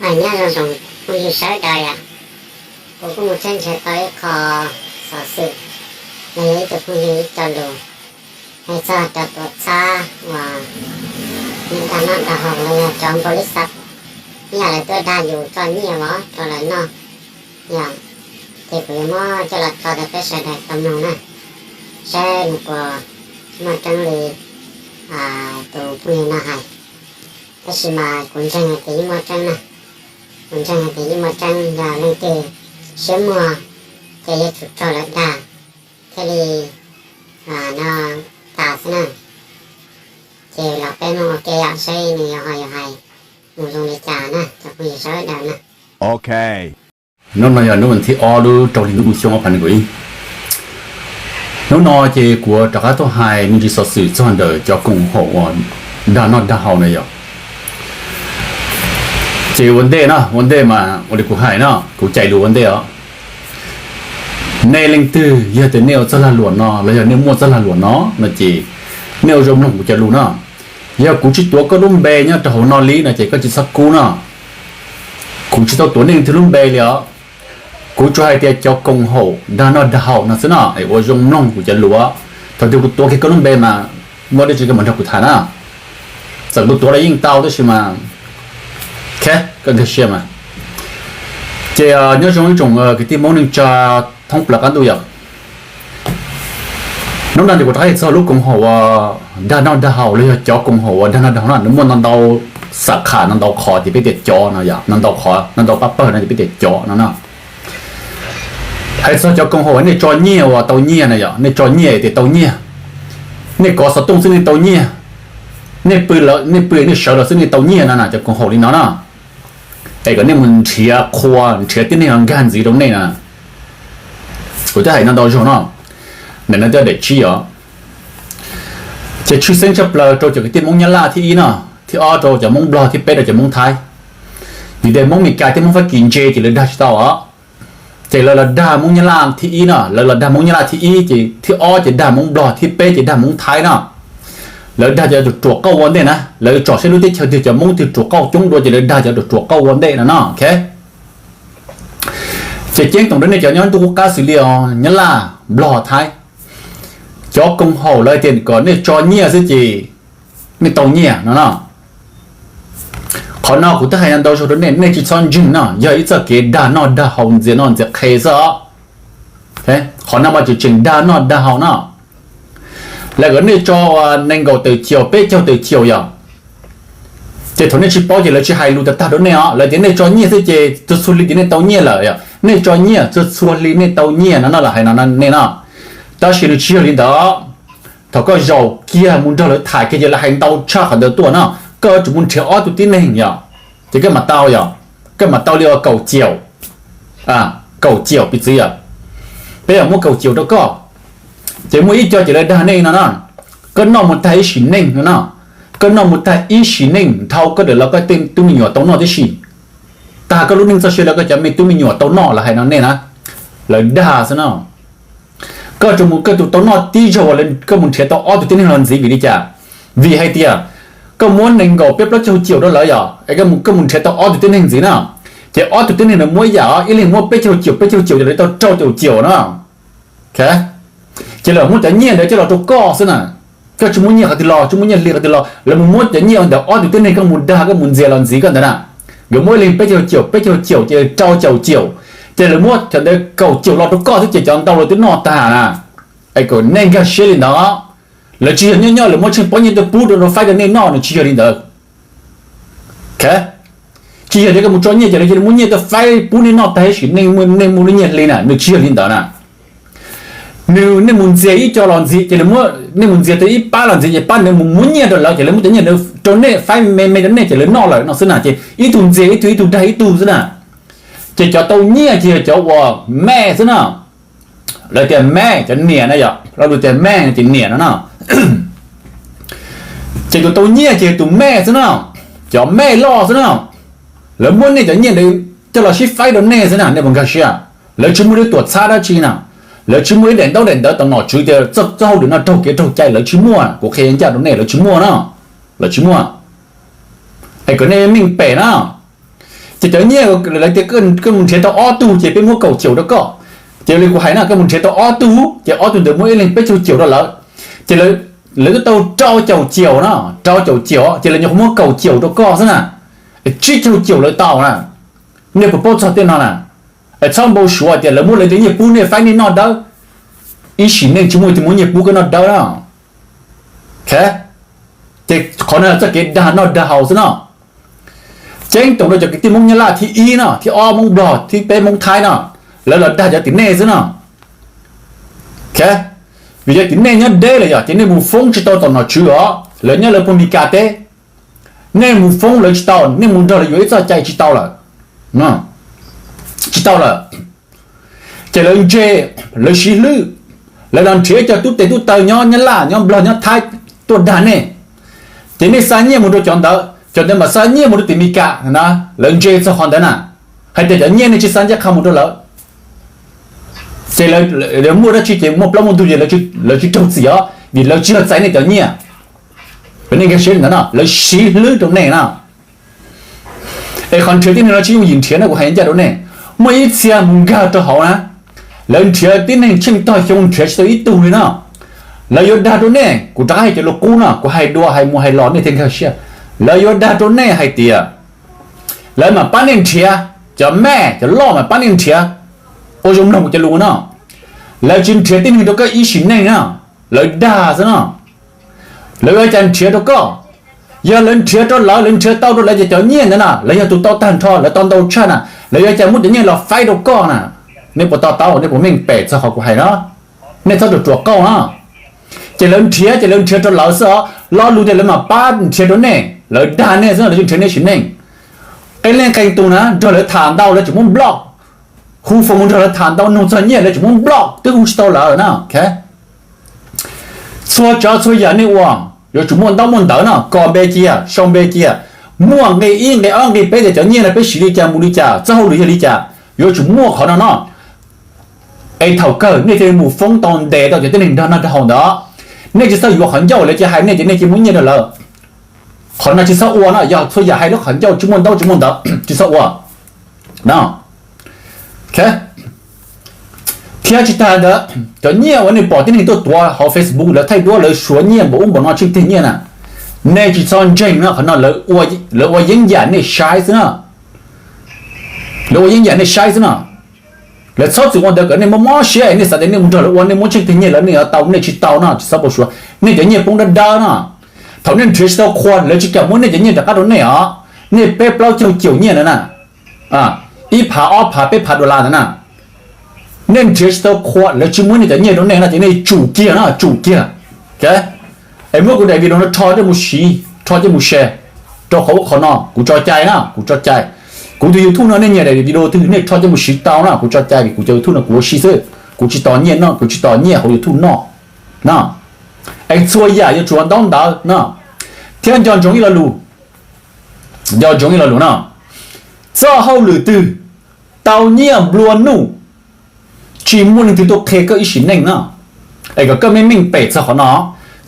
Nyob zoo tsoom phooj ywg sawv daws yom, kuv kuj mus tshawb nrhiav tau ib qho xov xwm, los yog ib tug phooj ywg ib co lus hais txog cov tuav txhab uas niam dag noj dag haus los yog cov npau li xav, ib yam lawv tuaj dag yus tso nyiaj vov rau lawv noj yom. Ces kuv yuav muab coj los tso rau peb sawv daws tau mloog na, saib nws puas muaj tseeb li tus phooj ywg no hais. Tab sis mas kuv ntseeg hais tias yeej muaj tseeb na, kuv ntseeg hais tias yeej muaj tseeb, yog leej twg siab muag ces yuav tsum raug lawv dag thiaj li no tas xwb na. Ces los peb mloog ua ke yom, saib nws yuav ho yuav hais mus zoo li cas na cov phooj ywg sawv daws na. Ok, hnub no yog hnub vas thib ob lub rau hli ntuj xyoo ob phav nees nkaum ib. Hnub no ces kuv rov qab tuaj hais me ntsis xov xwm txog ntawm cov koom haum uas dag noj dag haus na yom. Ces ua ntej no, ua ntej mas ua li kuv hais no, kuv cais lus ua ntej os. Nej leej twg yog tias nej ua txoj lag luam no los yog nej muaj txoj lag luam no no ces nej ua zoo mloog kuv cov lus no. Yog kuv tsis tuav koj lub npe nyob rau hauv no li no ces koj tsis txhob kub no. Kuv tsis tau tuav nej leej twg lub npe li os. Kuv tsuas hais tias cov koom haum dag noj dag haus no xwb no es ua zoo mloog kuv cov lus. Thaum twg kuv tuav kiag koj lub npe mas muaj dab tsi koj mam nrog kuv tham na. Txawm kuv tuav los yeej tau tab sis mas, ok, koj nkag siab mas. Ces nyob zoo ib tsoom kwv tij Hmoob neej tsa thoob plaws qab ntuj yom. Hnub no ces kuv rov qab hais txog lub koom haum uas dag noj dag haus los yog cov koom haum uas dag noj dag haus no nws muaj ntau ntau xab kham, ntau ntau qhov ces peb tias cov no yom, ntau ntau qhov, ntau ntau pab pawg no ces peb tias cov no no. Hais txog cov koom haum nej tso nyiaj uas tau nyiaj na yom, nej tso nyiaj tias tau nyiaj, nej kov xov tooj xwb nej tau nyiaj, nej pw, nej pw nej sawv los xwb nej tau nyiaj no na, cov koom haum li no na. Es kom nej mus nrhiav qhua nrhiav tib neeg los nkag ntxiv rau nej na. Kuv twb hais no ntau zaug no, ntawm no twb daim tsib os. Ces tshwj xeeb tshaj plaws rau cov kwv tij Hmoob Nyab Laj thib ib no, thib ob rau cov Hmoob Nplog, thib peb rau cov Hmoob Thaib. Vim tias Hmoob Mes Kas thiab Hmoob Fab Kis ntse ces lawv dag tsis tau os. Ces lawv los dag Hmoob Nyab Laj thib ib no, lawv los dag Hmoob Nyab Laj thib ib ces thib ob ces dag Hmoob Nplog, thib peb ces dag Hmoob Thaib no. Lawv dag cov ruam ruam qauj ua ntej na, lawv tsom saib lub teb chaws twg cov Hmoob twg ruam qauj coob dua ces lawv dag cov ruam ruam qauj ua ntej no no. Ces ceeb toom rau nej cov nyob ntuj qub qab xws li os Nyab Laj, Nplog, Thaib, cov koom haum lawv tias kom nej tso nyiaj xwb ces nej tau nyiaj no no. Qhov no kuv twb hais ntau zaug rau nej, nej tsis txhob ntseeg no, yog ib txoj kev dag noj dag haus ntxias noj ntxias qhe xwb os. Qhov no mas tseem tseem dag noj dag haus no. Lawv kom nej tso nees nkaum tawm caum peb caug tawm caum yom. Ces thaum nej tsis paub ces lawv tsis hais lus tag tag rau nej os, lawv tias nej tso nyiaj xwb ces txhua txhua hli ces nej tau nyiaj lawm yom, nej tso nyiaj txhua txhua hli nej tau nyiaj no no lawv hais no nej no. Tab sis nws tsis yog li ntawd. Thaum koj zaum kiag mus nrog lawv tham kiag ces lawv hais ntau tshaj qhov ntawd tuaj no, koj yuav tsum mus nrhiav ob tug tib neeg yom, ces koj mam tau yom, koj mam tau li uas kaum caum, kaum caum piv txwv yom, peb yog muab kaum caum rau koj, ces muaj ib co ces lawv dag nej no na, koj noj mus tag ib sim neej no no, koj noj mus tag ib sim neej dhau koj ntawm los koj tej tub me nyuam tau noj tib si. Tag koj lub neej txoj sia los koj cov me tub me nyuam tau noj lawv hais no nej na, lawv dag xwb no. Koj tsuas mus koj tus tau noj tib zaug uas koj mus nrhiav tau ob tug tib neeg los ntxiv vim li cas? Vim hais tias koj muab nees nkaum peb plaub caug caum rau lawv yom, es koj mus nrhiav tau ob tug tib neeg ntxiv na, ces ob tug tib neeg ntawd muab ib yam, ib leeg muab peb caug caum peb caug caum ces lawv tau rau caum caum no. Ces lawv muab cov nyiaj ntawd coj los rau koj xwb na. Koj tsis muaj nyiaj qhov twg los, tsis muaj nyiaj hli qhov twg los, lawv mus muab cov nyiaj ntawm ob tug tib neeg koj mus dag koj mus ntxias los ntxiv koj ntawd na, nkawd muab ib leeg peb caug caum peb caug caum ces rau caum caum, ces lawv muab cov ntawd kaum caum los rau koj xwb ces cov ntau lawv twb noj tag na. Es kom nej nkag siab li ntawd, lawv tsis yog nyob nyob lawv muab tsheej pob nyiaj tuaj pub rau faib rau nej noj, nws tsis yog li ntawd. Tsis yog tias koj mus tso nyiaj ces lawv cia li muab nyiaj tuaj faib pub nej noj tag ib sim neej, nej muaj lub nyiaj hli na, nws tsis yog li ntawd na. Nws, nej mus ntxias ib co los ntxiv ces, nej mus ntxias tau ib pab los ntxiv ces pab ntawd mus muab nyiaj rau lawv ces lawv muab cov nyiaj ntawd rau nej faib me me rau nej ces lawv noj lawm no xwb na, ces ib tug ntxias ib tug, ib tug dag ib tug xwb na. Ces cov tau nyiaj ces yog cov uas mej xwb na. Lawv tias mej, cov niam na yom, lo lus tias mej ces niam no na. Ces tus tau nyiaj ces tus mej xwb na, cov mej loj xwb na. Lawv muab nej cov nyiaj ntawd coj los sib faib rau nej xwb na, nej puas nkag siab? Lawv tsis muaj lub tuam txhab dab tsi na, lawv tsis muaj ib daim ntaub daim ntawv tom nom tswv tias txoj hauj lwm no raug kev raug cai, lawv tsis muaj, kuv qhia ncaj rau nej, lawv tsis muaj na, lawv tsis muaj. Es kom nej meej pem na, Ces cov nyiaj lawv tias koj mus nrhiav tau ob tug ces peb muab kaum caum rau koj. Ces li kuv hais na, koj mus nrhiav tau ob tug ces ob tug ntawd muab ib leeg peb caug caum rau lawv. Ces lawv twb tau rau caum caum na, rau caum caum ces lawv nyuam qhuav muab kaum caum rau koj xwb na. Tsib caug caum lawv tau na. Nej puas paub txog tej no na? Txhob npau suav tias lawv muab lawv tej nyiaj pub nej faib nej noj dawb. Ib sim neej tsis muaj tus muab nyiaj pub koj noj dawb na. Ces qhov no txoj kev dag noj dag haus xwb no. Ceeb toom rau cov kwv tij Hmoob Nyab Laj thib ib no, thib ob Hmoob Nplog, thib peb Hmoob Thaib no, lawv los dag cov tim nej xwb no. Vim cov tim nej nyob deb lawm yog ces nej mus foob tsis tau tom nom tswv os, lawv nyob lawv puag Meskas teb. Nej mus foob lawv tsis tau, nej mus nrog lawv yuav ib txoj cai tsis tau lawm. Tsis tau lawm. Ces lawv ntse, lawv siv hlwb, lawv los nrhiav cov tub tes tub taw nyob Nyab Laj nyob Nplog nyob Thaib tuaj dag nej. Ces nej xa nyiaj mus rau cov ntawd, cov ntawd mam xa nyiaj mus rau tim Meskas na, lawv ntse txog qhov ntawd na, hais tias cov nyiaj nej tsis xa ncaj qha mus rau lawv. Ces lawv muaj dab tsi ces muaj plaub muaj ntug ces lawv tsis raug txim os, vim lawv tsis yog txais nej cov nyiaj. Nej nkag siab li ntawd no, lawv siv hlwb rau nej na. Es qhov nrhiav tib neeg no tsis yooj yim nrhiav no kuv hais ncaj rau nej, muaj ib txhia mus nkag rau hauv na, lawv nrhiav tib neeg tsheej tog xyoo nrhiav tsis tau ib tug li no. Lawv yuav dag rau nej, kuv rov qab hais cov lus qub no, kuv hais dua hais mus hais los nej thiaj nkag siab. Lawv yuav dag rau nej hais tias lawv mam pab nej nrhiav, cov mej cov loj mam pab nej nrhiav. Ua zoo mloog kuv cov lus no, lawv tsis nrhiav tib neeg rau koj ib sim neej na, lawv dag xwb no. Lawv yuav cas nrhiav rau koj? Yog lawv nrhiav rau lawv, lawv nrhiav tau rau lawv ces cov nyiaj ntawd na lawv yog tus tau tag nrho, lawv tau ntau tshaj na, lawv yuav cas muab cov nyiaj los faib rau koj na? Nej puas to taub, nej puas meej pem txog qhov kuv hais no? Nej txhob ruam ruam qauj no. Ces lawv nrhiav ces lawv nrhiav rau lawv xwb os, lo lus tias lawv mam pab nrhiav rau nej, lawv dag nej xwb no, lawv tsis nrhiav nej sim neej. Qee leej qee tus na nrog lawv tham ntau lawv tseem muab block, hu phone mus nrog lawv tham ntau nug txog nyiaj lawv tseem muab block, twb hu tsis tau lawm na. Txhua tsav txhua yam nej ua yuav tsum muaj ntaub muaj ntawv no, kos npe cia, sau npe cia, muaj nqe ib nqe ob nqe peb tias cov nyiaj no peb siv li cas mus li cas, txoj hauj lwm yog li cas, yuav tsum muaj qhov no no. Es thaum kawg nej thiaj mus foob tau ntes tau cov tib neeg nrog noj nrog haus ntawd. Nej tsis txhob yuav qhov ncauj lawv cia hais nej ces nej cia muab nyiaj rau lawv. Qhov no tsis txhob ua no, yog txhua yam hais lub qhov ncauj tsis muaj ntaub tsis muaj ntawv tsis txhob ua no. Thiab tsis tas ntawd, cov nyiaj uas nej pom tib neeg tuaj tuav hauv Facebook lawv thaij duab lawv suav nyiaj npaum ub npaum no tsheej teg nyiaj na, nej tsis txhob ntseeg no, qhov no lawv ua yeeb yam nej saib xwb na. Lawv ua yeeb yam nej saib xwb no. Lawv txhob txwm ua ntawd kom nej mob mob siab, nej xav tias nej mus nrog lawv ua nej muab tsheej teg nyiaj lawv nej yuav tau, nej tsis tau no, tsis txhob pau suav. Nej cov nyiaj poob dawb dawb no. Thaum nej nrhiav tsis tau qhua lawv tsis kam muab nej cov nyiaj rov qab rau nej os. Nej peb plaub caug caum nyiaj ntawd na, ib phav ob phav peb phav dollar ntawd na, nej nrhiav tsis tau qhua lawv tsis muab nej cov nyiaj rau nej no ces nej tsum kiag no, tsum kiag. Es muab kuv daim video no rho coj mus siv, rho coj mus share rau qhov ub qhov no, kuv tso cai na, kuv tso cai. Kuv tus YouTube no nej nyiam daim video twg nej rho coj mus siv tau na, kuv tso cai vim kuv cov YouTube no kuv ua si xwb, kuv tsis tos nyiaj no, kuv tsis tos nyiaj hauv YouTube no na. Es txhua yam yuav tsum ua ntaub ntawv no. Thiab nco ntsoov ib lo lus, nco ntsoov ib lo lus no, txoj hauj lwm twg tau nyiaj nplua nuj, tsis muaj leej twg tuaj qhia koj ib sim neej no. Es kom koj meej meej pem txog qhov no,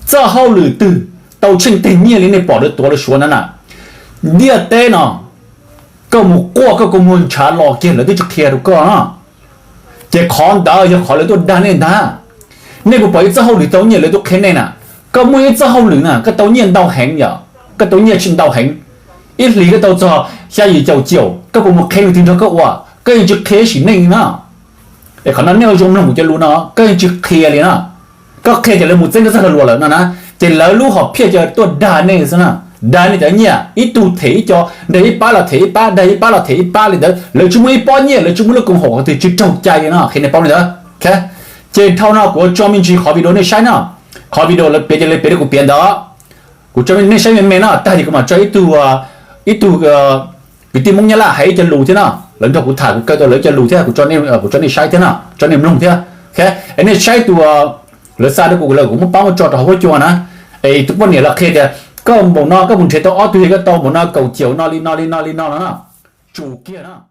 txoj hauj lwm twg tau tsheej teg nyiaj li nej pom lawv tuav lawv suav no na, ntiaj teb no, koj mus quaj koj kua muag ntshav los kiag lawv twb tsis qhia rau koj no. Ces qhov ntawd yog qhov lawv tuaj dag nej ntag. Nej puas pom ib txoj hauj lwm tau nyiaj lawv tuaj qhia nej na? Koj muaj ib txoj hauj lwm na koj tau nyiaj ntau heev yom, koj tau nyiaj tsis ntau heev, ib hlis koj tau txog xya yim caum caum, koj puas mus qhia leej twg nrog koj ua? Koj yeej tsis qhia ib sim neej no. Es qhov no nej ua zoo mloog kuv cov lus no, koj yeej tsis qhia li na. Koj qhia ces lawv mus txeeb koj txoj lag luam lawm no na. Ces lawv lub hom phiaj ces tuaj dag nej xwb na, dag nej cov nyiaj, ib tug them ib co, dag ib pab los them ib pab, dag ib pab los them ib pab li ntawd, lawv tsis muaj ib pob nyiaj, lawv tsis muaj lub koom haum qhov twg, tsis raug cai li no, qhia nej paub li ntawd. Ces dhau no kuv tso me ntsis qhov video nej saib no, qhov video lawv piav ces lawv piav li kuv piav ntawd. Kuv tso nej saib me me no, tag ces kuv mam tso ib tug, ib tug kwv tij Hmoob Nyab Laj hais ib co lus thiab no, lawv nrog kuv tham kuv kaw tau lawv ib co lus thiab, kuv tso nej saib thiab no, tso nej mloog thiab. Es nej saib tus lawv xa rau kuv lawm kuv muab pab muab tso rau hauv huab cua na. Es tus poj niam los qhia tias koj npaum no koj mus nrhiav tau ob tug es koj tau npaum no kaum caum no li no li no li no no, tsum kiag no.